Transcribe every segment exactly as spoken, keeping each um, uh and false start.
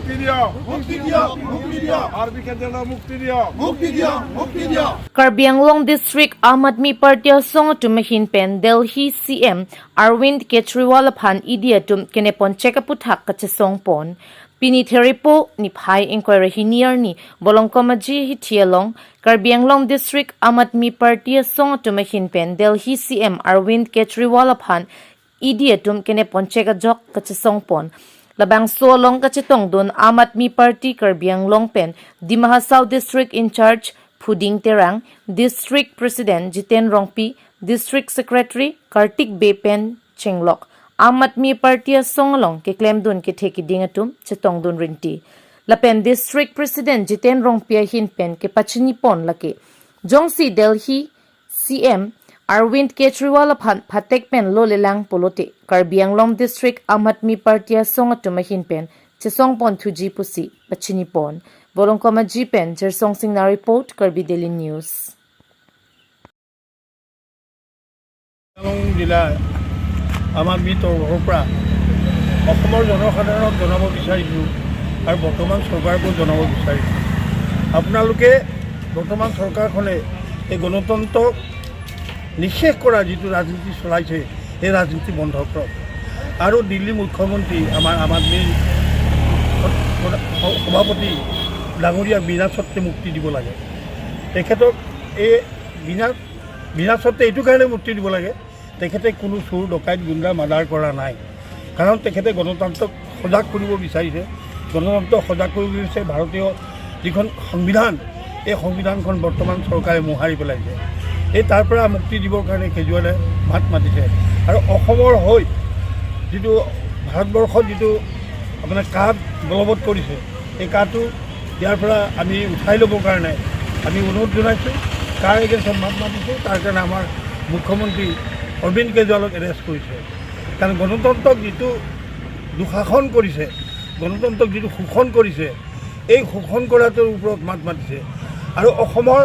মুক্তি দিয়ক, মুক্তি দিয়ক, মুক্তি দিয়ক। আৰবি কেজৰিৱালক মুক্তি দিয়ক। মুক্তি দিয়ক, মুক্তি দিয়ক। Karbi Anglong District Aam Aadmi Party asong atum ahin pen Delhi C M Arvind Kejriwal aphan E D atum kenepon chek aputhak kachesongpon. Pini Theripo niphai ingkoi ra hini arni Volongkom Aji hithi along Karbi Anglong District Aam Aadmi Party asong atum ahin pen Delhi C M Arvind Kejriwal aphan E D atum kenepon chek ajok kachesongpon. Labangso along kachetongdun Aam Aadmi Party Karbi Anglong pen Dima Hasao District in-charge Phuding Terang, District President Jiten Rongpi, District Secretary Kartik Bey pen chenglok Aam Aadmi Party asong along keklemdun kethe kiding atum chetongdun rinti. Lapen District President Jiten Rongpi ahin pen kepachinipon lake, jongsi Delhi C M Arvind Kejriwal aphan phatek pen lolelang pulote Karbi Anglong District Aam Aadmi Party asong atum ahin pen chesongpon thuji pusi pachinipon. Volongkom Aji pen Jersong Singnar report, Karbi Daily News. Karbi আংলং জিলা আম আদমীৰ তৰফৰ পৰা অসমৰ জনসাধাৰণক জনাব বিচাৰিছোঁ আৰু বৰ্তমান চৰকাৰকো জনাব বিচাৰিছোঁ, আপোনালোকে বৰ্তমান চৰকাৰখনে এই গণতন্ত্ৰক নিঃশেষ কৰা যিটো ৰাজনীতি চলাইছে, সেই ৰাজনীতি বন্ধ কৰক আৰু দিল্লী মুখ্যমন্ত্ৰী আমাৰ আম আদমীৰ সভাপতি ডাঙৰীয়াক বিনা চৰ্তে মুক্তি দিব লাগে। তেখেতক এই বিনা বিনা চৰ্তে এইটো কাৰণে মুক্তি দিব লাগে, তেখেতে কোনো চোৰ, ডকাইত, গুণ্ডা, মাৰ্ডাৰ কৰা নাই। কাৰণ তেখেতে গণতন্ত্ৰক সজাগ কৰিব বিচাৰিছে। গণতন্ত্ৰক সজাগ কৰিব বিচাৰিছে। ভাৰতীয় যিখন সংবিধান, এই সংবিধানখন বৰ্তমান চৰকাৰে মোহাৰি পেলাইছে। এই তাৰ পৰা মুক্তি দিবৰ কাৰণে কেজৰিৱালে মাত মাতিছে। আৰু অসমৰ হৈ যিটো ভাৰতবৰ্ষত যিটো আপোনাৰ কাৰ্ড বলবৎ কৰিছে, এই কাৰ্ডটো ইয়াৰ পৰা আমি উঠাই ল'বৰ কাৰণে আমি অনুৰোধ জনাইছোঁ। কাৰ এগেইনষ্টত মাত মাতিছোঁ, তাৰ কাৰণে আমাৰ মুখ্যমন্ত্ৰী অৰবিন্দ কেজৰিৱালক এৰেষ্ট কৰিছে। কাৰণ গণতন্ত্ৰক যিটো দুঃশাসন কৰিছে, গণতন্ত্ৰক যিটো শোষণ কৰিছে, এই শোষণ কৰাটোৰ ওপৰত মাত মাতিছে। আৰু অসমৰ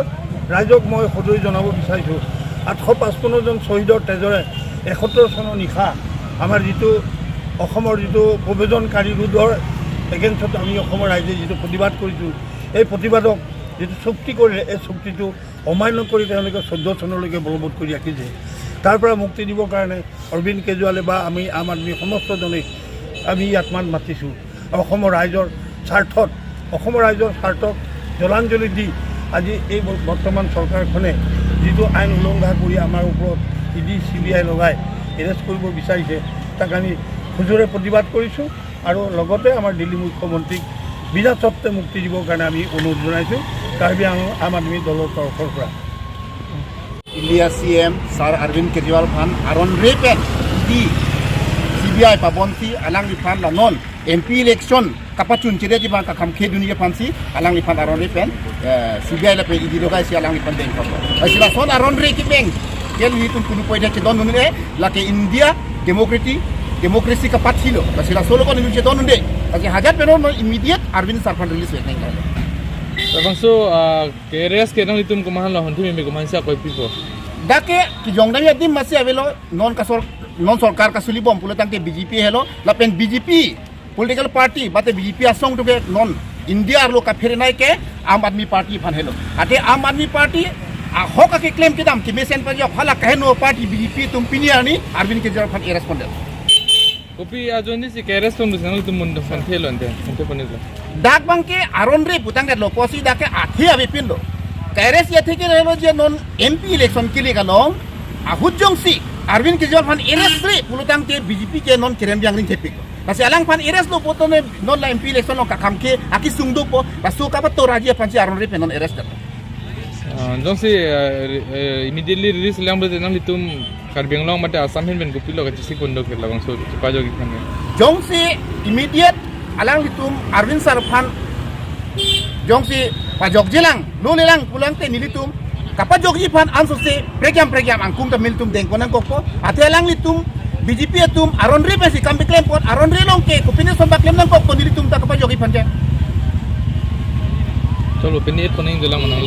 ৰাইজক মই সদৰি জনাব বিচাৰিছোঁ, আঠশ পঁচপন্ন জন শ্বহীদৰ তেজেৰে এসত্তৰ চনৰ নিশা আমাৰ যিটো অসমৰ যিটো প্ৰব্ৰজনকাৰী ৰোডৰ এগেইনষ্টত আমি অসমৰ ৰাইজে যিটো প্ৰতিবাদ কৰিছোঁ, এই প্ৰতিবাদক যিটো চুক্তি কৰিলে, এই চুক্তিটো অমান্য কৰি তেওঁলোকে চৈধ্য চনলৈকে বলবৎ কৰি ৰাখিছে। তাৰ পৰা মুক্তি দিবৰ কাৰণে অৰবিন্দ কেজৰিৱালে বা আমি আম আদমী সমস্তজনে আমি ইয়াত মাত মাতিছোঁ। অসমৰ ৰাইজৰ স্বাৰ্থত, অসমৰ ৰাইজৰ স্বাৰ্থক জলাঞ্জলি দি আজি এই ব-, বৰ্তমান চৰকাৰখনে যিটো আইন উলংঘা কৰি আমাৰ ওপৰত E D, C B I লগাই এৰেষ্ট কৰিব বিচাৰিছে, তাক আমি সুজোৰে প্ৰতিবাদ কৰিছোঁ। আৰু লগতে আমাৰ দিল্লী মুখ্যমন্ত্ৰীক বিনা চৰ্তে মুক্তি দিবৰ কাৰণে আমি অনুৰোধ জনাইছোঁ কাৰ্বি আং-, আম আদমী দলৰ তৰফৰ পৰা। India C M Sir Arvind Kejriwal aphan aron re pen E D, C B I pabonsi alangliphan la non M P election kapachun chedetji abang kakhamkhe dunji aphansi alangliphan aron re pen, eh, C B I lapen E D logaisi alangliphan dengkok. Lasi lason aron re kemeng ke nelitum punu poida chedondunde, lake India democracy, democracy kapathilo. Lasi laso lo ko nelitum chedondunde. Lasi hajat pen non immediate Arvind Sir aphan release vek nang. Labangso, ah, K R S ke nanglitum komahan lo, honthi meme komahan si akoi pipo. Dak ke kijongdam adim masi avelo, non kasor, non sorkar kasulibom pulo tangte B J P helo, lapen B J P political party, bate B J P asong atum ke non India arlo kaphere nai ke Aam Aadmi Party aphan helo. Ate Aam Aadmi Party ahok akeklem kedam kemesen pajok hala kaheno party B J P atum pini arni Arvind Kejriwal aphan arrest pondel. Kopi ajoine si K R S atum dusang atum mun dusang thelo ante, ante ponelo. Dak abang ke aron re putang ke lo, pusi dak ke athe avepinlo. K R S ya athe ke lo je non M P election kili kalong ahut jongsi Arvind Kejriwal aphan arrest re pulo tangte B J P ke non cherem biang ring thepik. Lasi alangphan arrest lo pu tone non la M P election lo kakhamkhe akisung dopo, laso kapato raji aphansi aron re pen non arrest det. Ah, jongsi, eh, re-, eh, immediately release lang berarti nanglitum Karbi Anglong mate Assam ahin pen kopilo kachesik pondok ke labangso chepajokji aphan ke. Jongsi immediate alanglitum Arvind Sir aphan jongsi pajokjelang, lolelang pulo tangte nelitum kapajokji aphan ansose prekyam prekyam angkung ta nelitum dengpon nangkokpo. Ate alanglitum B J P atum aron re pensi kam keklem pon, aron re along ke kopine son paklem nangkokpo nelitum ta kapajokji aphan ke. Cholo, pini et koning jelang manang.